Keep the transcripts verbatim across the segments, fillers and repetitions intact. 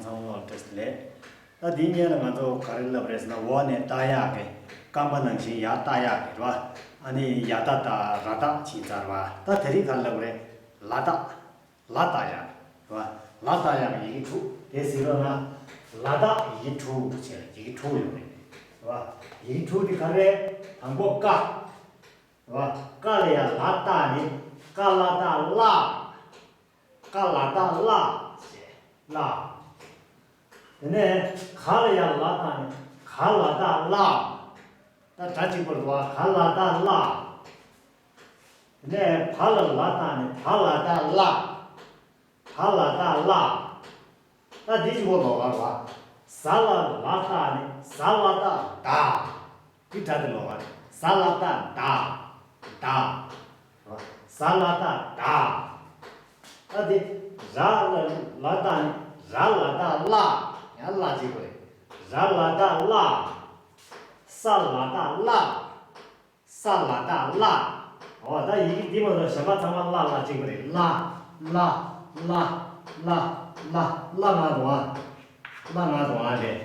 ཚང་མ་ལ་བཀྲ་ཤིས་བདེ་ལེགས། ད་འདིའི་སྔོན་ལ་ང་ཚོ་ག་རེ་ལབ་རེད་ཟེར་ན། འོག་ནས་བཏགས་ཡག་གི་རྐང་པ་ནང་བཞིན་ཡར་བཏགས་ཡག་གི་རེད་བ། ཨ་ནི་ཡ་བཏགས་ད་ར་བཏགས་ཕྱིན་ཚར་བ། ད་དེ་རིང་ག་རེ་ལབ་རེད། ལ་བཏགས། ལ་བཏགས་ཡག་རེད་བ། ལ་བཏགས་ཡག་གི་ཡི་གེ་དྲུག་དེ་ཟེར་རོགས་ན། ལ་བཏགས་ཡི་གེ་དྲུག་བྱས་ཡི་གེ་དྲུག་ཡོད་རེད་བ། ཡི་གེ་དྲུག་དེ་ག་རེ་རེད། དང་པོ་ཀ་རེད་བ། ཀ་ལ་ཡ་ལ་བཏགས་ནི་ཀ་ལ་བཏགས་ལ། ཀ་ལ་བཏགས་ལ་ཞེས་ལ། དེ་ནས་ག་ལ་ཡ་ལ་བཏགས་ནི་ག་ལ་བཏགས་ལ། ད་སྒྲ་གཅིག་པ་རེད་བ། ག་ལ་བཏགས་ལ། དེ་ནས་བ་ལ་ལ་བཏགས་ནི་བ་ལ་བཏགས་ལ། བ་ལ་བཏགས་ལ། ད་འདི་གཅིག་པོ་ལོགས་ཀ་རེད་བ། ཟ་ལ་ལ་བཏགས་ནི་ཟ་ལ་བཏགས་ཟླ། འདི་སྒྲ་དེ་ལོགས་ཀ་རེད། ཟ་ལ་བཏགས་ཟླ། ཟླ། ཟ་ལ་བཏགས་ཟླ། ད་འདི་ར་ལ་ལ་བཏགས་ནི་ར་ལ་བཏགས་ལ། ཡང་ལ་གཅིག་པོ་རེད། ར་ལ་བཏགས་ལ། ས་ལ་བཏགས་སླ། ས་ལ་བཏགས་སླ། འོ་ད་ཡི་གེ་འདི་མ་གཏོགས་གཞན་པ་ཚང་མ་སླ་ལ་གཅིག་པ་རེད། སླ། སླ། སླ། སླ། སླ། སླ་ང་དང་ཨ། སླ་ང་དང་ཨ་རེད།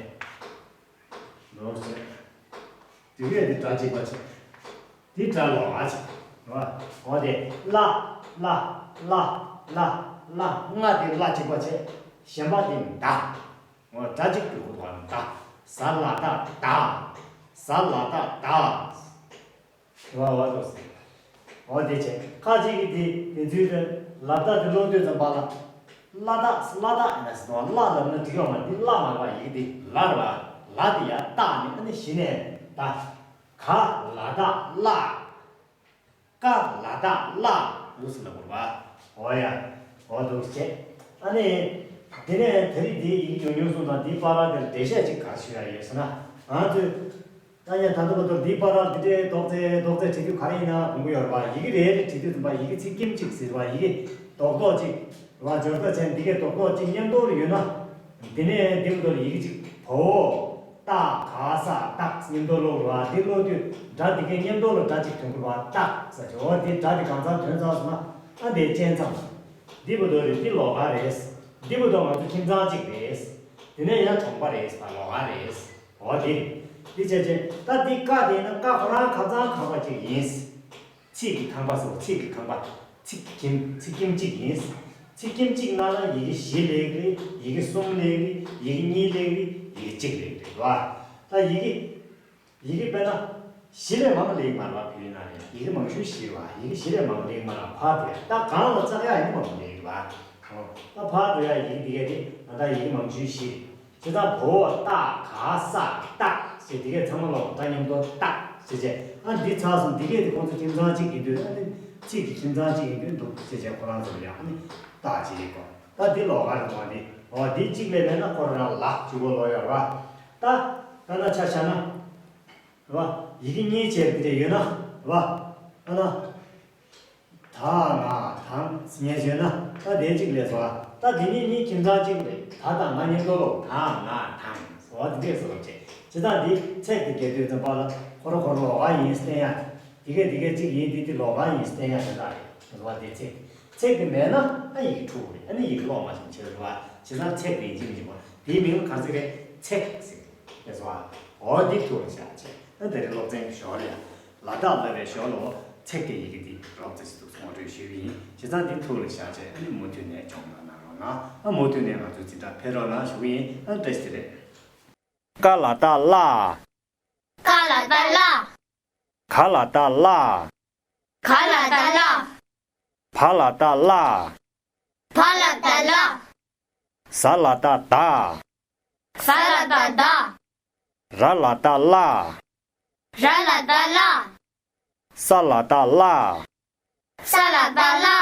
ལོག་ཟེར། དེ་གས་དེ་སྒྲ་གཅིག་པ་བྱས། དེ་སྒྲ་ལོགས་ཀ་བྱས། འོ་དེ་སླ། སླ། སླ། སླ། སླ། ང་དེ་སླ་གཅིག་པ་བྱས། གཞན་པ་དེ་མི་ད། འོ་སྒྲ་གཅིག་ཏུ་གོ་བ་ནི་ད། ཟ་ལ་བཏགས་ཟླ། ཟ་ལ་བཏགས་ཟླ། དེ་བ་བ་དོ་ཟེར། འོ་དེ་བྱས། ཁ་ཅིག་གིས་དེ་དེ་ཚོའི་ལ་བཏགས་དེ་ཀློག་དུས་ཙམ་པ་ལ། སླ་བཏགས་སླ་བཏགས་ཡིན་ན་ཟེར་བ། སླ་ལབ་ན་འགྲིག་ཡོད་མ་རེད། འདི་སླ་མ་རེད་བ། ཡི་གེ་འདི་ལ་རེད་བ། ལ་དེ་ཡ་བཏགས་ནི་ཨ་ནི་གཞི་ནས་ད། ག་ལ་བཏགས་ལ། ཀ་ལ་བཏགས་ཀླ། འདུག་སེ་ལབ་དགོས་རེད་བ། འོ་ཡ། འོ་འདུག་སེ་བྱས། ཨ་ནི། དེ་ནས་ད་རེས་འདིའི་ཡི་གེ་ཉུང་ཉུང་གསུངས་དང་། འདིའི་བར་དེར་འགྲེལ་བཤད་ཅིག་ག་རེ་ཞུ་ཡ་ཡོད་ཟེར་ན། ང་ཚོས། ད་ཡང་ད་ལྟ་བར་དུ་འདིའི་བར་འདི་འདྲའི་རྡོག་རྩ་རྡོག་རྩ་བྲིས་དུས་ག་རེ་ཡིན་ན་དགོངས་ཀྱི་ཡོད་རེད་བ། ཡི་གེ་རེ་རེ་བྲིས་དུས་ཙམ་པ་ཡི་གེ་ཚིག་སྐྱེམས་གཅིག་ཟེར་བ། ཡི་གེ་རྡོག་རྡོག་གཅིག་རེད་བ། སྦྱོར་རྟགས་ཅན་འདི་གའི་རྡོག་རྡོག་གཅིག་མཉམ་དུ་ཡོད་ན། འདི་ནས་འདི་བར་དུ་ཡི་གེ་གཅིག་བ་འོ། ཏ་ག་ས་སྟག་མཉམ་དུ་ཀློག་རེད་བ། འདི་ཀློག་དུས་སྒྲ་འདི་གའི་མཉམ་དུ་ལ་སྒྲ་གཅིག་ཐོན་དགོས་པ། སྟག་ཟེར་གྱི། འོ་འདི་སྒྲ་འདི་གང་ཚང་ཐོན་ཚར་སོང་ན། ཨ་འདི་གཅན་ཚང་། འདི་བར་དུ་རེད། འདི་ལོགས་ཀ་རེད། འདི་བར་དུ་ང་ཚོ་ཁྱིམ་ཚང་གཅིག་རེད། དེ་ནས་ཡང་གྲོང་པ་རེད་བ། ལོགས་ཀ་རེད། འོ་འདི། འདི་བྱས་བྱས་ད་འདི་ཀ་དེ་ཡིན་ན་ཀ་ཁོ་རང་ཁ་ཚང་ཁ་བ་གཅིག་ཡིན། ཚིག་གི་ཁང་པ་ཟེར་བ། ཚིག་གི་ཁང་པ། ཚིག་ཁྱིམ། ཚིག་ཁྱིམ་གཅིག་ཡིན། ཚིག་ཁྱིམ་གཅིག་ནང་ལ་ཡི་གེ་བཞི་སླེབས་ཀྱི་རེད། ཡི་གེ་གསུམ་སླེབས་ཀྱི་རེད། ཡི་གེ་གཉིས་སླེབས་ཀྱི་རེད། ཡི་གེ་གཅིག་སླེབས་ཀྱི་རེད་བ། ད་ཡི་གེ། ཡི་གེ་དཔེར་ན། བཞི་ལས་མང་པོ་སླེབས་ཀྱི་མ་རེད་བ། བོད་ཡིག་ནང་ལ་ཡི་གེ་མང་ཤོས་བཞི་རེད་བ། ཡི་གེ་བཞི་ལས་མང་པོ་སླེབས་ཀྱི་མ་རེད་བ། ཕར་འགྲོ་ཡ། ད་གང་ལ་བཙག་ཡ་ཡིན་ན་མང་པོ་སླེབས་ཀྱི་རེད་བ། ད་ཕར་འགྲོ་ཡ་ཡི་གེ་འདི་གས་དེ་ད་ལྟ་ཡི་གེ་མང་ཤོས་བཞི་རེད། བྱས་ཙང་བ་འོ་ཏ་ག་ས་སྟག་ཞེས་འདི་གས་ཚང་མ་ལོག་ད་མཉམ་དུ་སྟག་ཞེས་བྱས། ཨ་འདི་ཚར་སོང་། འདི་གས་དེ་ཁོང་ཚོ་ཁྱིམ་ཚང་གཅིག་ཡིན་དུས། ཨ་ནི་ཚིག་གི་ཁྱིམ་ཚང་གཅིག་ཡིན་དུས་འདུག་ཞེས་བྱས། ཁོ་རང་ཚོ་ལ་ཡང་ཨ་ནི་སྟག་ཅེས་ཡིན་གོ། ད་འདི་ལོགས་ཀ་རེད་མ། འདི་འོ་འདི་གཅིག་ལས་མེད་ན་ཁོ་རང་ལ་གཅིག་པོ་ལོགས་ཡོད་རེད་བ། ད་ད་ན་ཆ་བཞག་ན་རེད་བ། ཡི་གེ་གཉིས་བྱས་འདི་འདྲ་ཡོད་ན་རེད་བ། ཨ་ན། ད་ང་དང་ངས་བརྗོད་ན་ད་དེ་གཅིག་ལས་སོ། ད་དེ་གཉིས་གཉིས་ཁྱིམ་ཚང་གཅིག་རེད། ད་དང་ང་མཉམ་དུ་ལོག་ད་ང་དང་སོ། དེ་འདྲས་སོ་བྱས། བྱས་ཙང་འདི་ཚེག་དེ་རྒྱག་དུས་ཙམ་པ་ལ་ཁོ་རང་ཁོ་རང་ལོགས་ཀ་ཡིན་བསྟན་ཡ། དེ་གས་དེ་གས་གཅིག་ཡིན། དེ་དེ་ལོགས་ཀ་ཡིན་བསྟན་ཡ་དེ་འདྲ་རེད། སོ་དེ་ཚེག་ཚེག་དེ་མེད་ན་ཨ་ཡི་གེ་འཁྲུག་རེད། ཨ་ནི་ཡི་གེ་ཀློག་མ་ཤེས་ཆེ་རེད་བ། བྱས་ཙང་ཚེག་དེ་ཡིན་གཅིག་མིན་གཅིག་པ། དེའི་མིང་ལ་ག་ཚིག་རེད། ཚེག་ཟེར། ལས་སོ། འོ་འདི་ཐུགས་ལ་བཞག་བྱས། ཨ་དེ་རིང་སློབ་ཚན་གྱི་ཞོར་ལ་ཡང་ལ་དྭགས་བསླབ་པའི་ཞོར་ལ་ཚེག་གི་ཡི་གེ་འདི་རོབ་ཙམ་ཞིག་ཏུ་ངོ་སྤྲོད་ཞུས་པ་ཡིན། བྱས་ཙང་འདི་ཐུགས་ལ་བཞག་བྱས། ཨ་ནི་མུ་མཐུད་ནས་སྦྱོང་བརྡར་གནང་རོགས་གནང་། ཨ་མུ་མཐུད་ནས་ང་ཚོའི་འཛིན་གྲྭ་ཕེབས་རོགས་གནང་ཞུ་གི་ཡིན། ཨ་བཀྲ་ཤིས་བདེ་ལེགས། ཀ་ལ་བཏགས་ཀླ། ཀ་ལ་བཏགས་ཀླ། ག་ལ་བཏགས་གླ། ག་ལ་བཏགས་གླ། བ་ལ་བཏགས་བླ། བ་ལ་བཏགས་བླ། ཟ་ལ་བཏགས་ཟླ། ཟ་ལ་བཏགས་ཟླ། ར་ལ་བཏགས་རླ། ར་ལ་བཏགས་རླ། ས་ལ་བཏགས་སླ། ས་ལ་བཏགས་སླ།